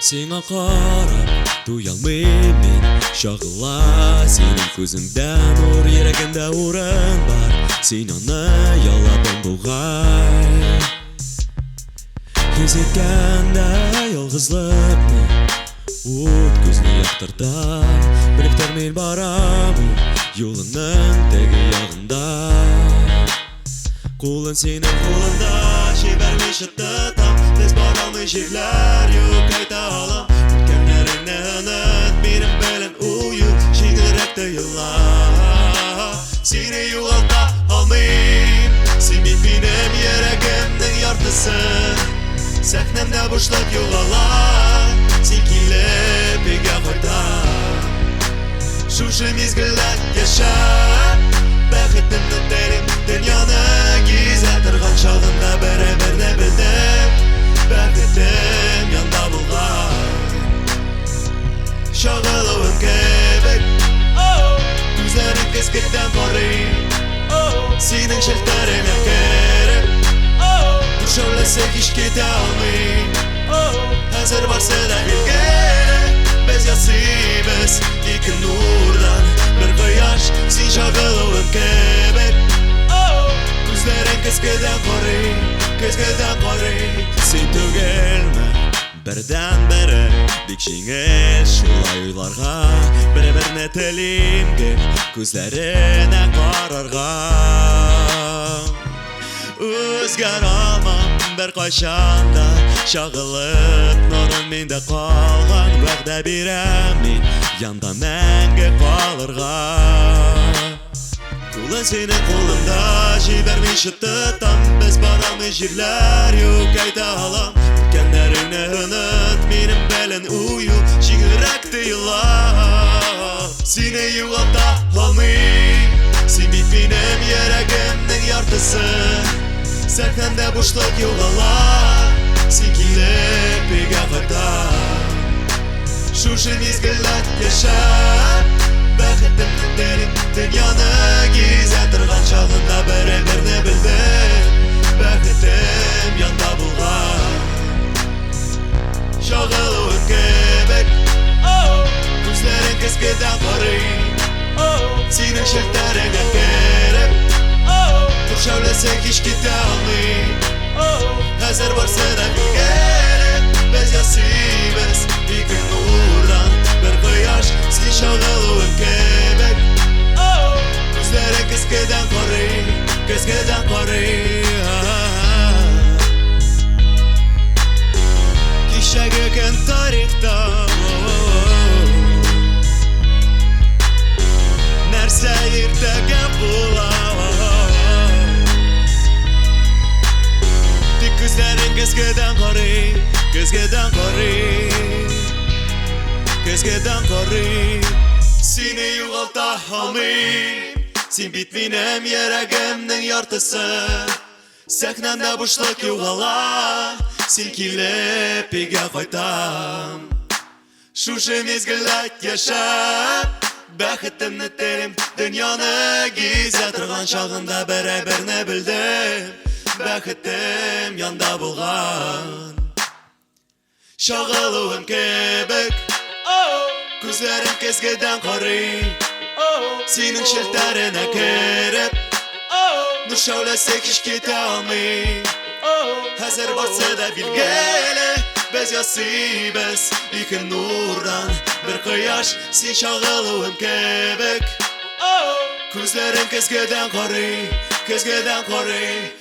Сиңа карап туялмыйм мин. Чагыла синең күзеңдә нур. Йөрәгемдә урын бар, син аны яуладың бугай. Хис иткәндә ялгызлыкны, ут күзне яктырта. Белеп тор, мин барам ул юлының теге ягында. Кулын синең кулыңда җибәрмичә тотам. Без бара алмый җирләр юк, әйтә алам. Үткәннәреңне оныт, минем белән ую җиңелрәк тоела. Сине югалта алмыйм, син бит минем йөрәгемнең яртысы. Сәхнәмдә бушлык югала, син килеп өйгә кайта. Шушы мизгелдә яшәп, бәхетемне телим. Дөньяны гизә торган чагында бер-берне белдем. Бәхетем янда булган. Чагылуым кебек, күзләрең көзгедән карый. Синең челтәреңә кереп, бу шәүләсе һич китә алмый. Хәзер барсы да билгеле, без ясыйбыз ике нурдан бер кояш. Син чагылуым кебек, күзләрең көзгедән карый, көзгедән карый. Син түгелме бердән бере, бик җиңел шулай уйларга. Бер-берне телим гел күзләренә карарга. Үзгәрә алмам бер кайчан да, чагылып нурың миндә калган. Вәгъдә бирәм мин янда мәңге калырга. Кулын синең кулыңда җибәрмичә тотам. Без бара алмый җирләр юк, әйтә алам. Үткәннәреңне оныт, минем белән ую җиңелрәк тоела. Сине югалта алмыйм, син бит минем йөрәгемнең яртысы. Сәхнәмдә бушлык югала, син килеп өйгә кайта. Шушы мизгелдә яшәп, бәхетемне телим. Дөньяны гизә торган чагында бер-берне белдем. Бәхетем янда булган. Чагылуым кебек, күзләрең көзгедән карый. Синең челтәреңә кереп, нур шәүләсе һич китә алмый. Хәзер барсы да билгеле, без ясыйбыз ике нурдан бер кояш. Син чагылуым кебек, күзләрең көзгедән карый, көзгедән карый. Кичәге көн тарихта, нәрсә иртәгә була? Тик күзләрең көзгедән карый, көзгедән карый, көзгедән карый. Сине югалта алмыйм, син бит минем йөрәгемнең яртысы. Сәхнәмдә бушлык югала, син килеп өйгә кайтам. Шушы мизгелдә яшәп, бәхетемне телим. Дөньяны гизә торган чагында бер-берне белдем. Бәхетем янда булган. Чагылуым кебек, күзләрең көзгедән карый. Синең челтәренә кереп, нур шәүләсе һич китә алмый. Хәзер барсы да билгеле, без ясыйбыз ике нурдан бер кояш. Син чагылуым кебек, күзләрең көзгедән карый, көзгедән карый.